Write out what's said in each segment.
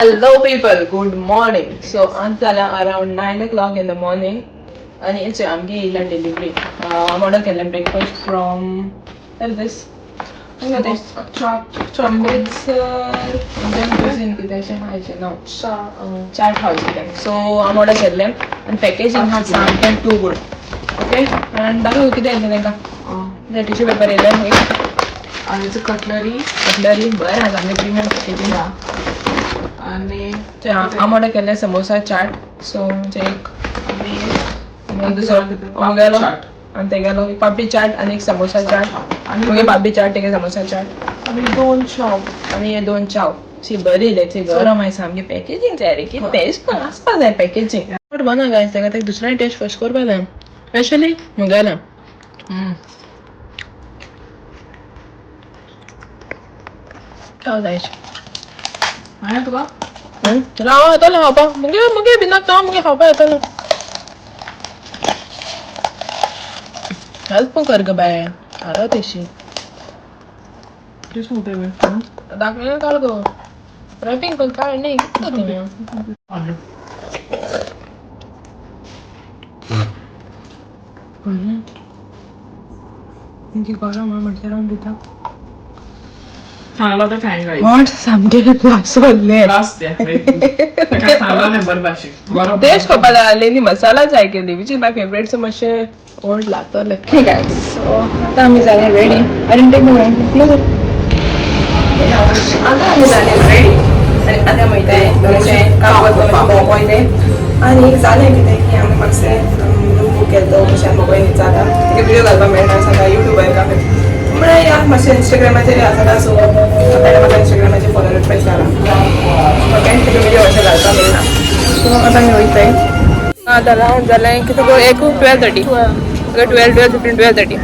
Hello people, good morning. So आज जाला around 9 o'clock in the morning आणि आमगे येयला डिलिव्हरी. ऑर्डर केल्लें breakfast from this Amritsar Indian cuisine कितें अशें आहा नांव, चाट हावस कितें. सो हांव ऑर्डर केल्लें आनी पॅकेजींग आहा सामकें टू गुड. ओके, आनी दाखय कितें येयलें तांकां. टिश्यू पेपर येयलें एक. आणि कटलरी. कटलरी बरें आहा, सामकें प्रिमियम पॅकेजींग. आणि हांव ऑर्डर केल्लें समोसा चाट. सो एक आनी दुसरो मुगेलो आनी तेगेलो एक पापडी चाट आनी एक समोसा चाट. आनी मुगे पापडी चाट, तेगे समोसा चाट. आनी दोन चाव. आनी हे दोन चाव. शी बरी येयले ती गरम आहा सामकी पॅकेजींग जाय रे, कितें टेस्ट पण आसपा जाय पॅकेजींग. बट बना गायस, तेका तेका दुसऱ्या टेस्ट फर्स्ट करपा जाय, स्पेशली मुगेलें. चाव जायच. मागीर तुका राव, येतलें खावपाक. मुगे मुगे भिनाक हांव मुगे खावपाक येतलें. हेल्प पण कर ग बाय, हाडो तेशी. दाखयलें काड गो, रॅपिंग पण काड न्ही, कितें तुमी. गरम आहा म्हटल्यार हांव दिता. सांगलो तर खायन गाईस. What सामकें लासवल्लें. लास्ट सांगलो नाही बरं भाशेन. टेस्ट करपा जाय आसली न्ही, मसाला जाय केली which is my favourite. So मातशें ओल्ड लागतलें. ओके गायस, सो आतां आमी जाले रेडी. आनी टेक क्लोज. आतां आमी जाले रेडी आनी आतां वयताय मातशें काम करपाक, मातशें भोंवपाक वयताय. आनी जालें कितें की आमी मातशें रूम बूक केलो, मातशें आमी भोंवपाक जाता तिका व्हिडियो घालपाक मेळना आसा युट्यूबार काम म्हळ्यार या मातशें इंस्टाग्रामाचेर आसा. सो आतां म्हाका इंस्टाग्रामाचेर फॉलो रिक्वेस्ट जाला. ओके, तिका व्हिडियो अशें घालपाक मेळना. सो आतां आमी वयताय. आतां रावंड जालें कितें गो, एक 12:30. Okay, 12, 12:15, 12:30.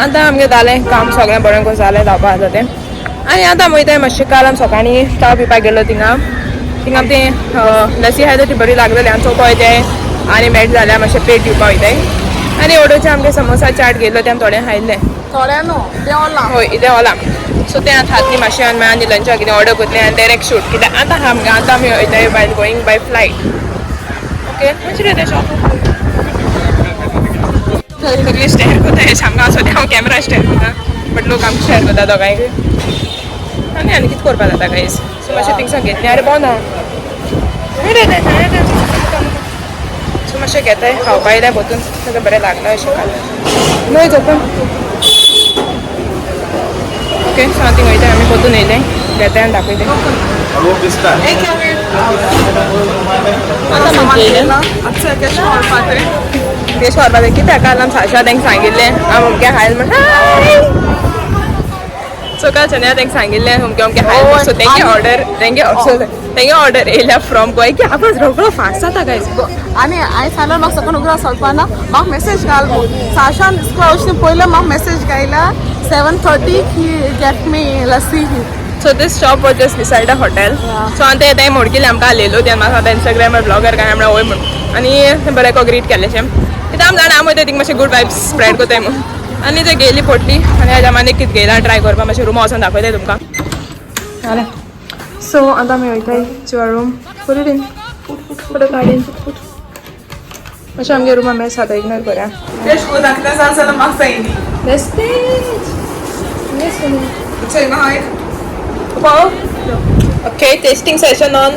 आतां आमगें जालें काम सगळें बरें करून जालें, धांवपा आसा तें. आनी आतां वयताय मातशें. काल आमी सकाळीं च्या पिवपाक गेल्लो थिंगा. थिंगा ती लसी आहा ती बरी लागलेली. आनी चोवपा वयताय आनी मेळटा जाल्यार मातशें प्लेट दिवपा वयताय. आनी ऑर्डरचें आमगे समोसा चाट घेयल्लो तें आमी थोडें खायल्लें. थोड्या न्हू, ते ओला. हय, इतें ओला. सो तें आतां खातली मातशें आनी मागीर आनी लंचाक कितें ऑर्डर करतलें आनी डायरेक्ट शूट कित्याक आतां आहा आमगे. आतां आमी वयताय by going by flight. Okay, खंयचे रे तें शॉप? सगळी स्टेअर करता सामको आसा. हांव कॅमेरा स्टेअर करता बट लोक आमकां शेअर करता दोगांयक. आनी आनी कितें करपा जाता गायज. सो मातशें थिंगसान घेतलें. आरे बोन आहा. सो मातशें घेताय खावपा येयलें पोतून सगळें बरें लागलां अशें काल न्हय ओपन. ओके, सो हांव थिंग वयता. आमी पोतून येयलें, घेताय आनी दाखयताय. आतां मागीर येयलें. अच्छा, कॅश व्हरपा. केश व्हरपा कित्याक काल आमी साशा तांकां सांगिल्लें आमी अमकें खायल म्हण. हाय, सो काल शनिवार तांकां सांगिल्लें अमकें अमकें खायल. सो तेंगे ऑर्डर तेंगे तेंगे ऑर्डर येयल्या फ्रॉम गोंय की आपण रोकडो फास्ट जाता गायज. आनी हांवें सांगलें म्हाका सकाळ उगडा चलपा ना, म्हाका मेसेज घाल. साशान इस्कॉला वचून पयलें म्हाका मेसेज घायला 7:30 he get me lassi. So this shop was just beside a hotel. So आनी ते तें मोडकिले आमकां आलेलो ते म्हाका आतां इंस्टाग्रामार ब्लॉगर काय म्हळ्यार वय म्हूण. आनी बरें को ग्रीट केल्लेशें कित्याक आमी जाणा आमी वयता थिंग मातशें गुड वायब्स स्प्रेड करताय म्हूण. आनी ते गेली पोटली आनी हाज्या मागीर कितें घेयला ट्राय करपाक मातशें रुमा वचोन दाखयताय तुमकां. जालें. सो आतां आमी वयताय to our room. Put it in, put a card in. मातशें आमगे रुमा मेस आतां इग्नोर करा. टेस्ट करून दाखयता जाल्यार म्हाका जायनी. बेस्टेज. चल हांव. Okay, tasting session on.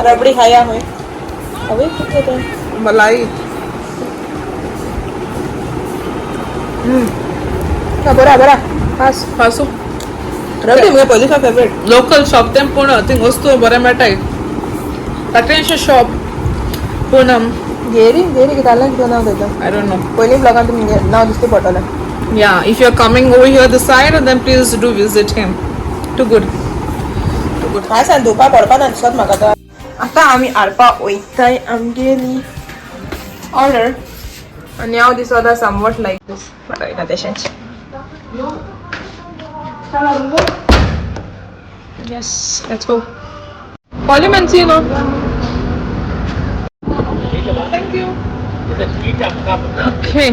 Rabri खाया हुई अभी कितने थे? मलाई. बरा बरा पास. फासू. रबडी मुगे पयलीं फेवरेट. लोकल शॉप तें पूण थिंग वस्तू बरें मेळटाय ताटेंशें शॉप पूण. घेरी घेरी कितें जालें, कितें नांव तेजें? I don't know. पयलीं ब्लॉगान तुमी नांव दिसता पडटलें. Yeah, if you're coming over here this side, then please do visit him. Too good. Too good. हांव सांग धुवपा पडपा ना दिसत म्हाका तो. आतां आमी हाडपा वयताय आमगेली ऑर्डर आनी हांव दिसता समवट लायक दीस वयता तशेंच. Yes, let's go. Volume and see, no? Thank you. Okay.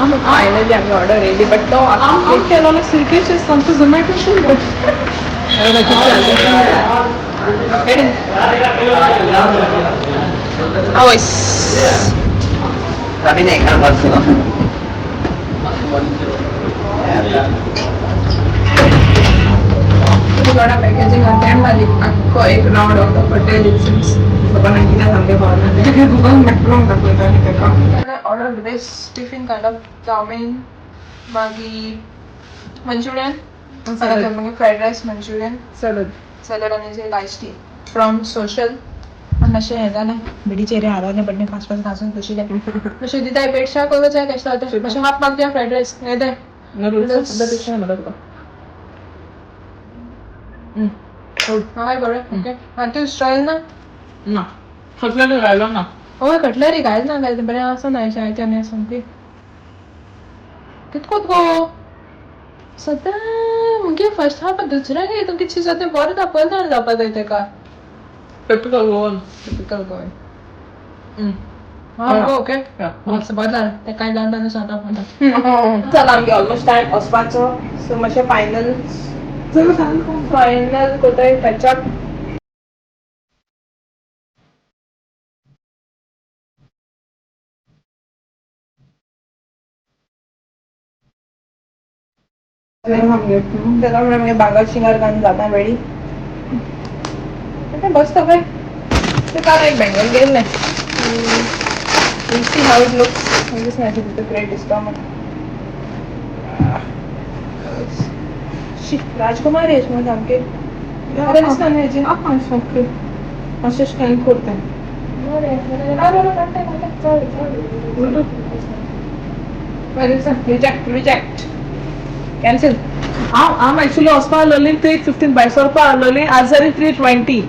I'm finally आमी ऑर्डर येयली बट तो I'm केलो सिरकेचे संत झोमॅटो. पॅकेजिंग मागीर आख्खो एक round of the hotel it seems. लोकांना कितें सामकें खबर ना. गुगल मॅप दाखयता आनी ताका order this tiffin kind of chowmein, मागीर मंचुरियन, मागीर fried rice, Manchurian, salad, salad आनी आयस टी फ्रॉम सोशल. आनी मातशें हें जालें, बेडीचेर हाडलें बट फास्ट फास्ट घासून कशी जाय मातशें दिताय पेटशा करूं जाय कशें जाता मातशें हाफ मागता फ्रायड रायस हें जाय. नूडल्स. हय, बरें, ओके. आनी तूं स्टायल ना? ना, कटलरी घायलो ना. हय, कटलरी घायल ना, घायल बरें आसा ना अशें आनी सामकें कितकोत गो सद्या मुगे फर्स्ट हाफ दुसऱ्या हितून कितशें जाता, बरें दाखयलें जावपा जाय तेका. Typical Goan. Typical Goan. हां गो, ओके, बरें जालें तें कांय जालें ना सांगता. चल, आमगे ऑलमोस्ट टायम वचपाचो, सो मातशें फायनल फायनल कोताय टचअप. तेका म्हणून आमगे बांगर शिंगर घालून जाता रेडी. बसता खंय ते काल एक बेंगलोर गेल्लें. We'll see how it looks. दिसना तितू ग्रेट दिसता म्हाका. शी, राजकुमार येश म्हणून सामकें बरें दिसना न्हू हेजें. ओके, मातशें स्टँड करता. बरें बरें, काडटा काडटा, चड चड बरें दिसना. Reject, reject, cancel. हांव हांव एक्चुली वचपा आसलोली 3:15, भायर सरपा आसलोली. आज जाली 3:20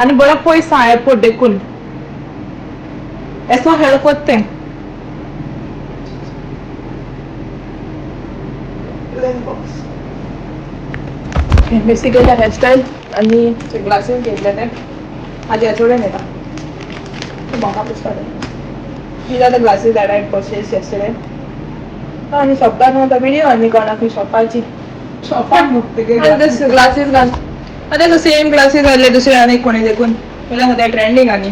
आनी बरें पयस आहा एअरपोर्ट देखून एसो हेल्प कोत्ता तें. बॉक्स. बेसिकली हेअरस्टायल आनी ग्लासीस घेतले ते म्हाजे हेचोडेन येता म्हाका पुसता तें. These are the glasses that I purchased yesterday. आनी शॉपार न्हू व्हिडिओ आनी कोणाकूय शॉपाची शॉपाक न्हू. आनी this glasses घाल. आतां सेम ग्लासीस घातले दुसरे आनी कोणी देखून पयल्या सद्या ट्रेंडींग. आनी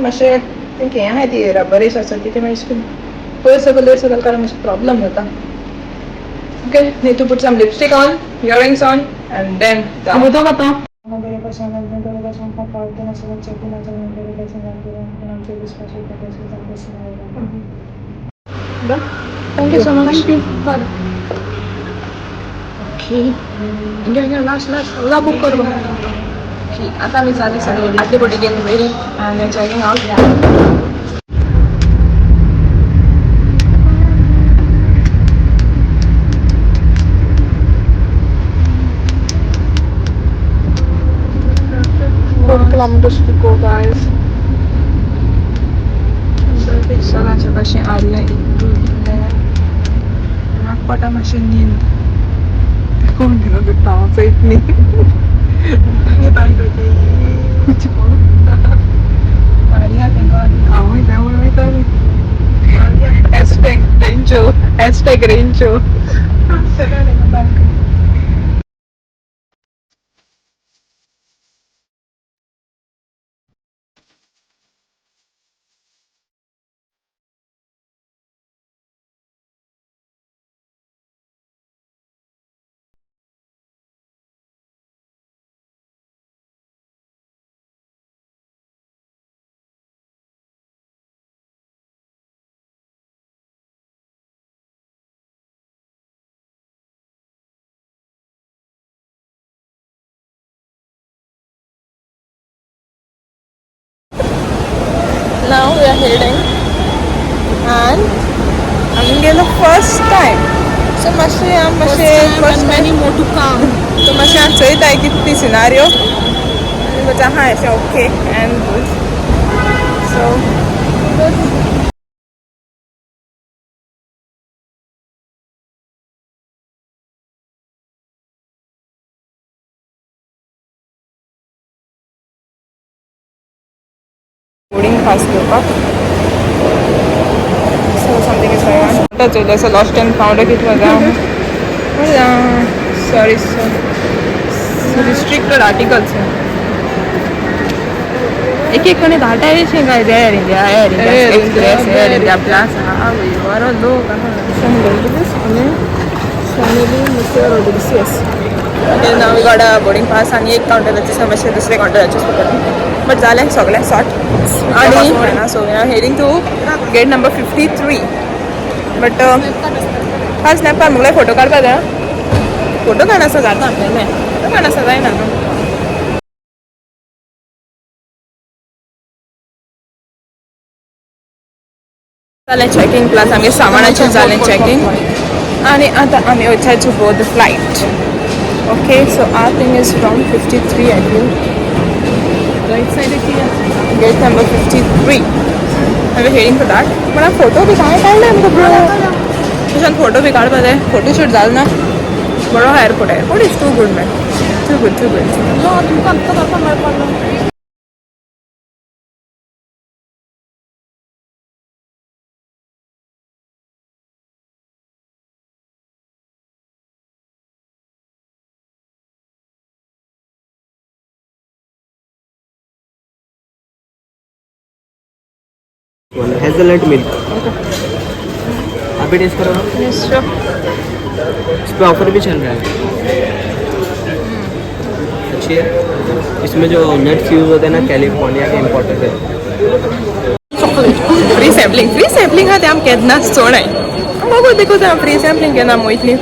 मातशें तें हें आहाय ती रबरीश आसा ती, तें मातशें वयर सकयल वयर सकयल कारण मातशें प्रॉब्लम जाता. Okay, need to put some lipstick on, earrings on and then उदक आतां. Thank you so much. Okay. घे घे, लास्ट लास्ट ओला बुक कर. आता आमी जाली सगळे आदले पटी गेली ready and checking out. 4 kilometers to go, guys. सगळ्याचे कशें आडलें इतू इतलें म्हाका पडटा मातशें न्हीद. कोण दिना दिता हांव चोयत न्ही. बाय मारिया तेंका. हांवूय तें वयतालें. #Renjo, #Renjo. Bye. Now we are heading and I'm गेलो फर्स्ट टाइम, सो मातशें हांव मातशें first, many more to come. So मातशें हांव चोयताय कितें ती सिनारियो आनी बट आहा अशें okay and good. So boarding pass घेवपाक. So something is going on. आतां चोयलो असो लॉस्ट एंड फाउंड कितें जाता. Sorry sir, restricted articles. एक एक कोणी धाटाय काय Air India, Air India Express, Air India Plus. हा बरो लोक. Okay, now we got a boarding pass आणि एक काउंटराची समस्या दुसऱ्या काउंटराची पकडली, बट जालें सगळें सॉर्ट. आणि so we are heading to gate number 53, but हा स्नॅप मुगले फोटो काडपा जाय. फोटो काडनासता जाता आपल्याला, फोटो काडनासता जायना न्हू. जालें चॅकिंग, प्लस आमगे सामानाचें जालें चॅकिंग आणि आतां आमी वयता to board the flight. Okay, so our thing is from 53, I feel. Right side. Gate number 53. I heading for that. पण फोटो बी काय काडले आमकां ब्रो? तुज्यान फोटो बी काडपा जाय. फोटो शूट जालो ना. बरो airport. Airport is too good, man, too good, too good. तुमकां आमकां करपाक मेळपाक ना. One hazelnut milk. आप भी टेस्ट करो ना. Yes, sure. इस पर ऑफर भी चल रहा है. अच्छी है. इसमें जो नट्स यूज़ होते हैं ना, कैलिफोर्निया के इम्पोर्टेड है. फ्री सॅम्पलिंग, फ्री सॅम्पलिंग आहा ते आम केन्नाच चोणाय बघू देखून फ्री सॅम्पलिंग केन्ना वयतली.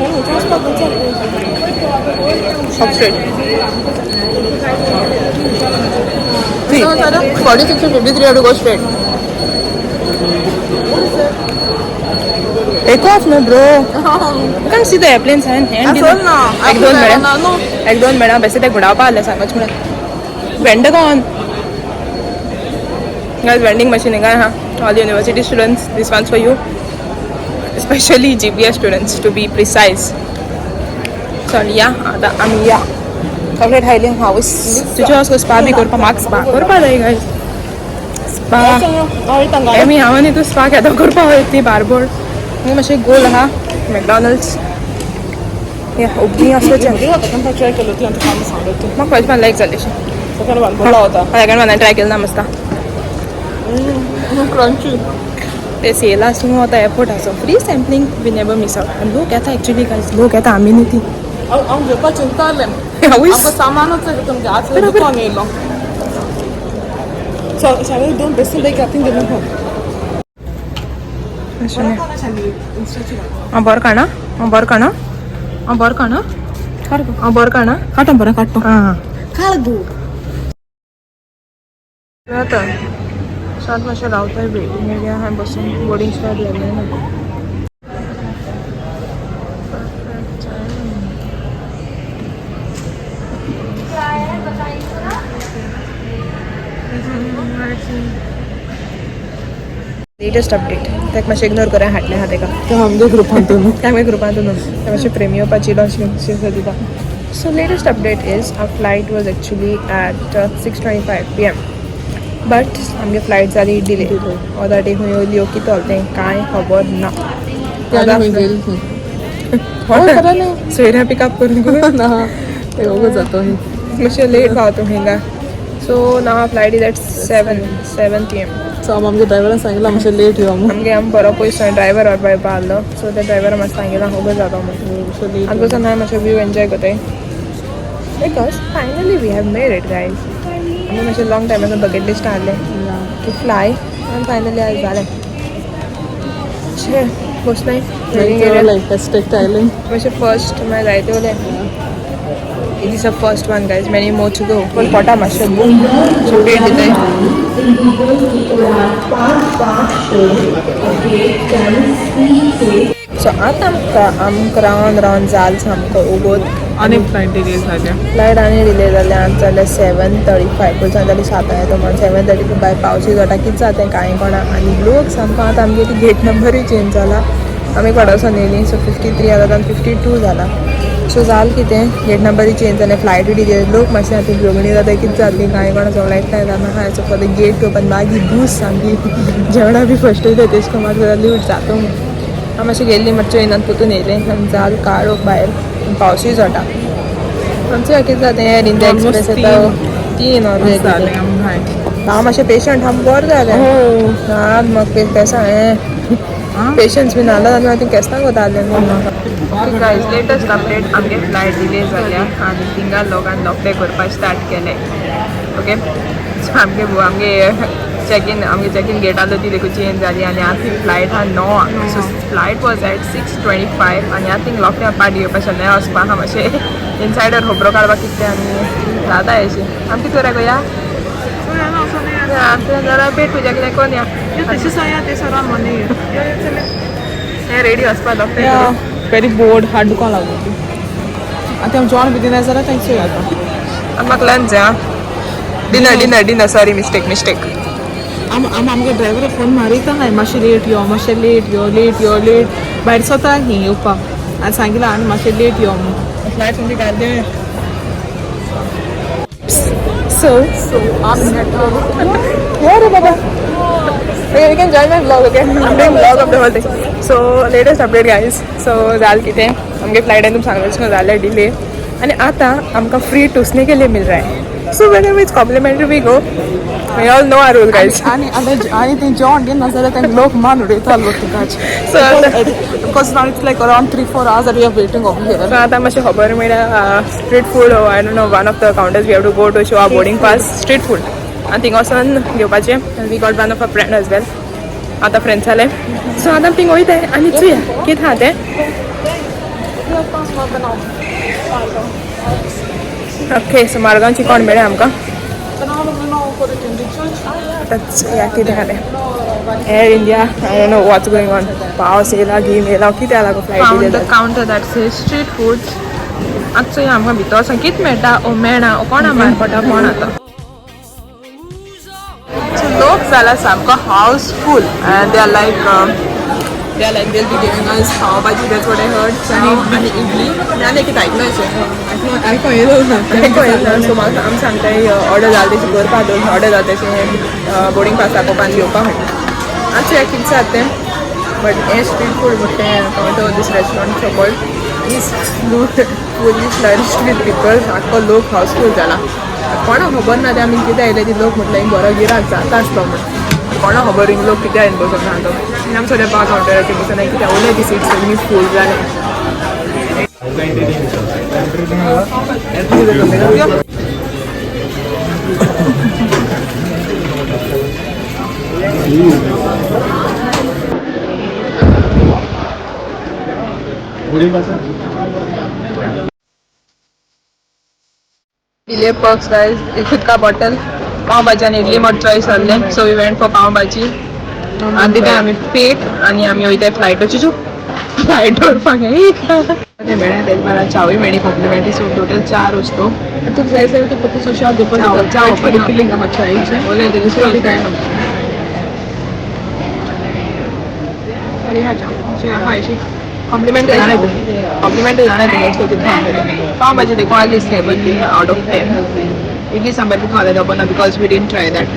Straight. 46 to 53 to go straight. Take off no, bro. You can't see the airplane sign. चल ना. एक दोन मिनट, एक दोन मिनट. बेसे ते घुडावपा आसलें सांगच म्हणून वेंडगॉन. Guys, vending machine आहे हा. All university students, this one's for you, especially GBS students, to be precise. चल या आता आमी या. चॉकलेट खायली हांवूच तुज्या वचून स्पा बी करपा. म्हाका स्पा करपा जाय गायज, स्पा. आमी हांव आनी तूं स्पा केदो करपा वयता ती बारबोर्ड. मागीर मातशें गोल आहा मॅकडॉनल्ड्स या ओपनिंग आसपाचें. ट्राय केलो ती सांगलो. म्हाका फर्स्ट वन लायक जालें. सेकंड वन बरो होता. सेकंड वन ट्राय केलं ना मस्त. क्रंची. ते सेल आसूं आतां एअरपोर्ट आसूं, free sampling we never miss out. आनी लोक येता एक्चुली गायज, लोक येता, आमी न्ही ती. हांव घेवपा चिंतालें. हांवूय. आमकां सामानूच तुमगे आज दुकान येयलो. सो दोन बेस्ट लायक I think. अशें हांव बरो काडना, हांव बरो काडना, हांव बरो काडना, हांव बरो काडना. काडटा, बरें काडटा. आं. काड गो. आतां शांत मातशें रावताय वेटिंग एरिया हांवें बसून. बोर्डिंग स्टार्ट जालें ना. Perfect timing. Latest update. ताका मातशें इग्नोर करा, हाडलें आहा तेका. आमच्या ग्रुपान न्हू. त्या मागीर ग्रुपान न्हू ते मातशें प्रेम येवपाची लॉन्च दिता. So latest update is our flight was actually at 6:25 p.m., but आमगे फ्लायट जाली डिले. ऑलरेडी खंय येयली, कितें जालें तें कांय खबर ना. सोयऱ्या पिकअप करून ना, ते ओगो जातो. मातशें लेट पावतो हिंगा. So now flight is at 7 p.m. So आमच्या ड्रायव्हरान सांगितलं मातशें लेट यो म्हणून. आमगे आम बरो पयस ड्रायव्हर व्हरपा आहलो. सो त्या ड्रायव्हरा मातशें सांगिलां ओगो जाता म्हणून. आतां बसून हांवें मातशें व्यू एन्जॉय करताय because finally we have made it, guys. आमी मातशें लॉंग टायमाचो बकेट लिस्ट आहलें टू फ्लाय आनी फायनली आज जालें. छे बसलाय. लायक मातशें फर्स्ट मागीर जायते उरलें. It is a first one, guys, many more to go. पण पोटा मातशें मातशें पेट दिताय. सो आतां आमकां आमकां रावन रावन जाल सामको उगोत. आनी फ्लायट डिले जाल्या. फ्लायट आनी डिले जालें. आनी जाल्यार 7:35 पयलीं जाल्यार सातां येता म्हणून 7:35. पावसूय जाता, कितें जाता कांय कोणा. आनी लोक सामको. आतां आमगे ती गेट नंबरूय चेंज जाला. आमी कोडावसान येयली, सो 53 आतां 52 जाला. सो जाल कितें, गेट नंबरूय चेंज जालें, फ्लायटूय डिले, लोक मातशें आतां झगडीं जाता, कितें जातलीं कांय कोणा. सगळें एकठांय जाता आहा. So for the gate to open मागीर बूस सामकी जेवणां बी फस्ट येयलें तेश करून मातशें लूट जाता म्हणून. हांव मातशें गेल्ली, मातशें येयनात, परतून येयलें आनी जाल काळोख भायर, पावसूय जाता. आमचे कितें जाता एअर इंडिया एक्सप्रेस येता 3 ऑलरेडी. हांव मातशें पेशंट हांव बरें जालें. हा म्हाका पेसां हांवें पेशंट्स बीन आसलो जाल्यार हांव केस्तांक वतालें. गायज लेटस्ट अपडेट, आमगे फ्लायट डिले जाल्या आनी थिंगा लोकांक लोकडे करपाक स्टार्ट केले. ओके, सो आमगे आमगे चॅक इन आमगे चॅक इन गेट आसलो ती देखून चेंज जाली आनी आतां फ्लायट आहा 9. सो फ्लायट वॉज एट 6:25 आनी आतां थिंग लोकड्या पार्टी घेवपाक शेणय वचपा आहा. मातशें इनसायडर खबरो काडपाक कितें आनी जाता अशें. आमी कितें करूया गोया जरा पेट पूजा कितें कोन या रेडी वचपा लोकडे. वेरी बोर्ड हाड दुकान लागलो. आतां आमी जेवण बी दिना जाल्यार तांचे आतां म्हाका लंच आं dinner dinner dinner sorry mistake mistake. आम आम आमगे ड्रायव्हर फोन मारिता हाय मातशें लेट यो मातशें लेट यो लेट यो लेट भायर सोता ही येवपाक आनी सांगिलां आनी मातशें लेट यो म्हणून. फ्लायट तुमची गाडी. So so Yeah, re baba. Okay, you can join my vlog, okay? I'm doing vlog of the whole thing. So, latest update guys. So, जाल कितें आमगे फ्लायटान तुम सांगलें जालें डिले आनी आतां आमकां फ्री टुसणे के लिए मिल रहा है. So whenever it's complimentary we go. We all know our rule guys. आनी आनी आनी तें जेवण घेवन नाजाल्यार तांकां लोक मान उडयता लोक तुकाच. So, because now it's like around 3-4 hours that we are waiting over here. So आतां मातशें खबर मेळ्ळ्या street food, I don't know, one of the counters we have to go to show our boarding pass, street food. आनी thing वचोन घेवपाचें. We got one of a friend as well. आतां friends जाले. So आतां thing वयताय आनी चोया कितें आहा तें. ओके, सो मारगांव चिकोण मेळ्ळें आमकां. आतां चोया कितें आहा तें. Air India, I don't know what's going on. पावस येयला गीम येयला कितें जाला गो flight Found the counter that says street foods. आतां चोया आमकां भितर वचोन कितें मेळटा ओ मेळना ओ कोणा मार पडटा कोण आतां. सो लोक जाला सामको house full and they are like they are like they'll be giving us pav bhaji, that's what I heard. आनी इडली आनी कितें आयकलें अशें आयको येयलो ना. आयको येयलो. सो म्हाका आमी सांगताय ऑर्डर जाल तेशी करपा दोन ऑर्डर जाल तेशें बोर्डिंग पास दाखोवपा आनी घेवपा म्हणटा. आतां चोया कितें जाता तें. बट हें स्ट्रीट फूड म्हणटा तें counter this restaurant so called is fully flourished with people. आख्खो लोक हावसफूल जाला. कोणाक खबर ना ते आमी कितें आयले ती लोक म्हटल्यार हिंग बरो गिराक जाता आसलो म्हण. कोणाक खबर हिंग लोक कितें आयन बसून ना तो. आनी आमी सद्या बा कावंटराचेर बसून कितें उरले ती सीट्स सगळीं फूल जाले. डिले पर्क्स गायज, एक खुद का बॉटल पाव भाजी आनी इडली मोट चॉयस आहले. So we went for pav bhaji आनी तिथे आमी पेट आनी आमी वयताय फ्लायटाची फ्लायट दवरपाक ते मेळ्ळें तेजे बारा चावूय मेळ्ळी कॉम्प्लिमेंटरी. सो टोटल 4 वस्तू. तूं जाय जाल्यार तूं पत्तो सोशल चाव चाव फिलिंग आहा चायचें. कॉम्प्लिमेंट कॉम्प्लिमेंट पाव भाजी देखून आली 7 out of 10. Idli sambar बी खावले खबर ना because we didn't try that.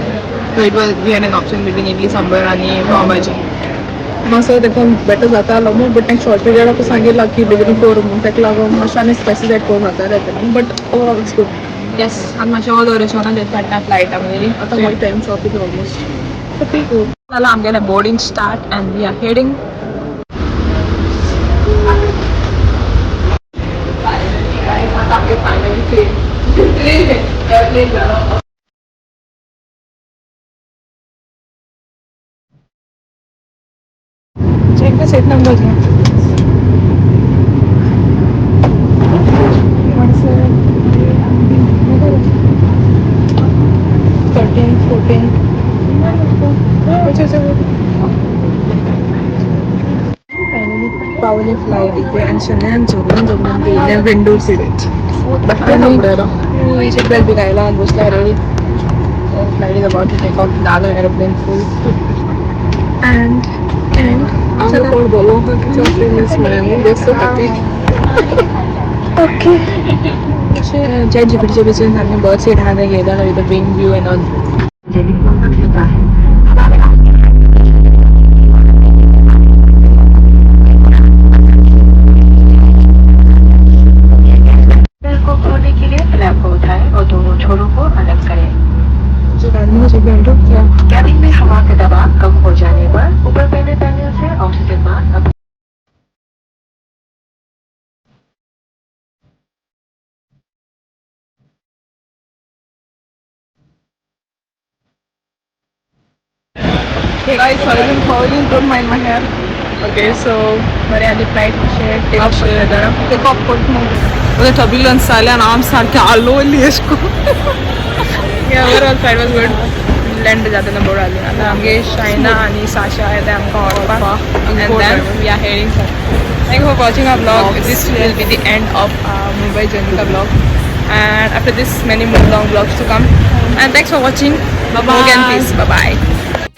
So it was we had an option between idli sambar आनी पाव भाजी. मातसो देखून बेटर जाता आलो म्हूण बट तांकां शॉर्ट पिरियड सांगिल्ला की बेगीन कर म्हूण ताका लागून मातशें आनी स्पायसीस एड करूं जाता रे. But overall it's good. Yes, आनी मातशें ऑल रेस्टॉरंट पडटा फ्लायटा वयली. आतां वयता टायम शॉप ऑलमोस्ट. जालां आमगेलें boarding start and we are heading. Check the seat number. 1 7 13 14. Which is it? Finally पावले फ्लायट इथे आनी शन्यान झोगून झोगून गेले विंडो सीट. सीट बेल्ट बी घायला आनी बसला ready. Flight is about to take off. Dadar aeroplane full and कोण बोलो so happy. Okay, chat जीपीटीच्या बेसून सारकें बर्थ सीट आहा तें घेयला with the wing view and all. को खोने के लिए Guys, sorry, don't mind my hair. Okay, so बरें आनी flight मातशें टेक ऑफ जाता. टेक ऑफ करता म्हणजे टर्ब्युलन्स जालें आनी आम सारकें आलोवली अशें करून. Overall flight was good. Land जाता ना बरो जालें. आतां आमगे शायना आनी साशा येता आमकां व्हरपाक and then we are heading. Thank you for watching our vlog. This will be the end of our Mumbai journey ka vlog. And after this, many more long vlogs to come. And thanks for watching. Bye-bye. More and peace. Bye bye.